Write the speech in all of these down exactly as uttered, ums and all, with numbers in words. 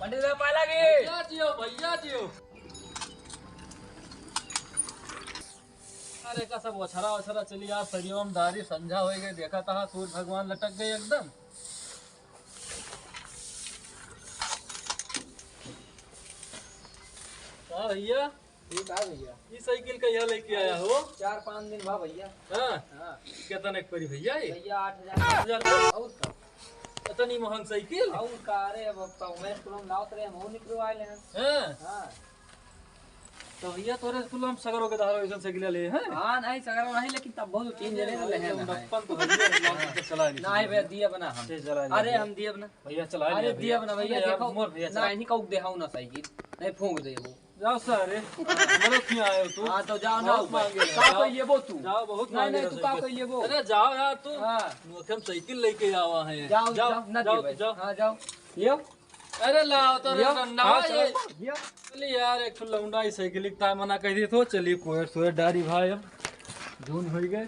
अंडी दा पाला की। भैया जियो, भैया जियो। अरे का सब ओछरा ओछरा चली यार, सरियों में दारी संझा होइ गए, देखा था सूरज भगवान लटक गए एकदम। का भैया? ठीक है भैया। ई साइकिल कहिया लेके आया हो? चार पाँच दिन भा भैया। हाँ। हाँ। कितना एक परी भैया ये? भैया आठ हजार। आठ हजार का? और का? इतनी महंग साइकिल? और का रे, अब तो मैं स्कूल में लावत रहे, हम और निकलवा ले हैं। हाँ। हाँ। तो भैया तोरे स्कूल में सगरो के दहारो ऐसन साइकिल ले हैं? हाँ, नहीं, सगरो नहीं, लेकिन तब बहुत तीन जने तो ले हैं ना। अपन तो भैया, हम तो चला नहीं नहीं भैया, सकते। दिया बना हम। चल, चला अरे, लिया। हम दिया बना। भैया चला अरे, लिया भैया। दिया बना भैया, अरे यार, देखो। मोर भैया, चला। नहीं, कहूँ देहाऊ ना साइकिल। नहीं, फूंक दे वो। जाओ सारे, मरो क्यों आए हो तू? हाँ, तो जाओ ना, बहुत मांगे रहे, का जाओ। कह लेबो तू? जाओ, बहुत नहीं, मांगे नहीं, रहे तू का साइकिल। कह लेबो? अरे जाओ यार तू, हाँ। नोखे में साइकिल लेके आवा है। जाओ, जाओ, जाओ, ना जाओ, देबे। जाओ। हाँ, जाओ। लियो। अरे लाओ तो रे लियो। डंडा हाँ, ये। चलो। लियो। चलिए यार, एक ठो लौंडा ही साइकिल लिखता है, मना कह दिए तो चलिए कोयर सोयर डारी भाई, अब जून हो गए।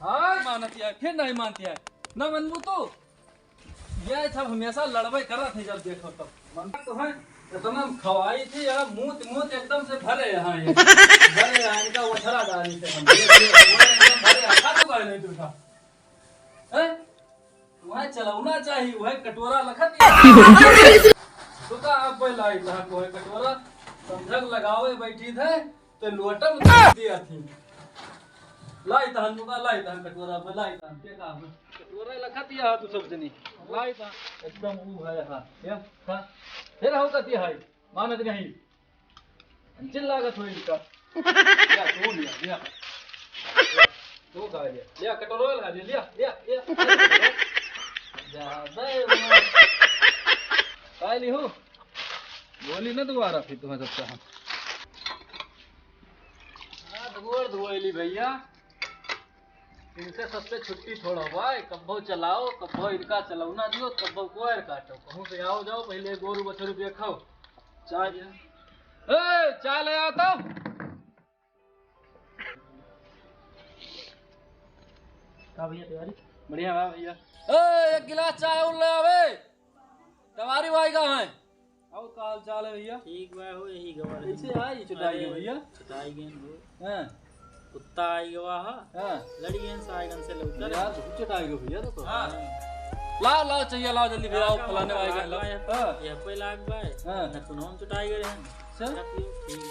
हाँ, मानती है, फिर नहीं मानती है, ना मनबू तू। ये सब हमेशा लड़बे करत है, जब देखो तब। मन तो है, इतना खवाई थी यार, मूत, मूत एकदम से भरे यहाँ ये। भरे यहाँ, इनका ओछरा डाली थे हम। ये, ये, वो एकदम भरे यहाँ, खा तो गए नहीं तू था। हैं? वह चलौना चाहिए, वह कटोरा लखत ही। तो का आप पे लाई था कोई कटोरा? समझक लगावे बैठी थे। तो लोटा में दूध दिया थी। लाई तहन मुका, लाई तहन कटोरा में, लाई तहन के काम है? कटोरा लखा दिया है तू सब जनी। लाई तहन एकदम ऊ है, हाँ। ये, हाँ। फिर हो कती है? मानत नहीं। चिल्लागत हो इनका। या, तू लिया, लिया। तू खा लिया। लिया, कटोरा लगा दिया, लिया, लिया, लिया। ज्यादा है वो। खा ली हो? बोली ना दोबारा फिर तुम्हें सबसे हम। हाथ गोड़ धोइली भैया, इनसे सबसे छुट्टी थोड़ा भाई। कब्बो चलाओ, कब्बो इनका चलौना दियो, कब्बो कोयर काटो, कहूँ से आओ जाओ, पहले गोरू बछरू देखो। चाय, ए, चाय ले आओ तो। का भैया तैयारी? बढ़िया बा भैया। ए, एक गिलास चाय और ले आवे। तवारी भाई कहाँ है? और का हाल चाल है भैया? ठीक बा हो, यही गवा रहे। कैसे आई चुटाई गए अरे, भैया? चुटाई गए हो। हाँ। कुत्ता आई गवा हा। हाँ। लड़ी गए साइगन से लौकर। यार, बहुत चुटाई गए भैया तो। हाँ। लाओ, लाओ, चाहिए, लाओ जल्दी भैया, आओ, का फलाने भाई का लाओ। लाग बा, हाँ। ये पे लाग बा। हाँ। न सुनो हम चुटाई गए हैं। अच्छा। रख लो, ठीक।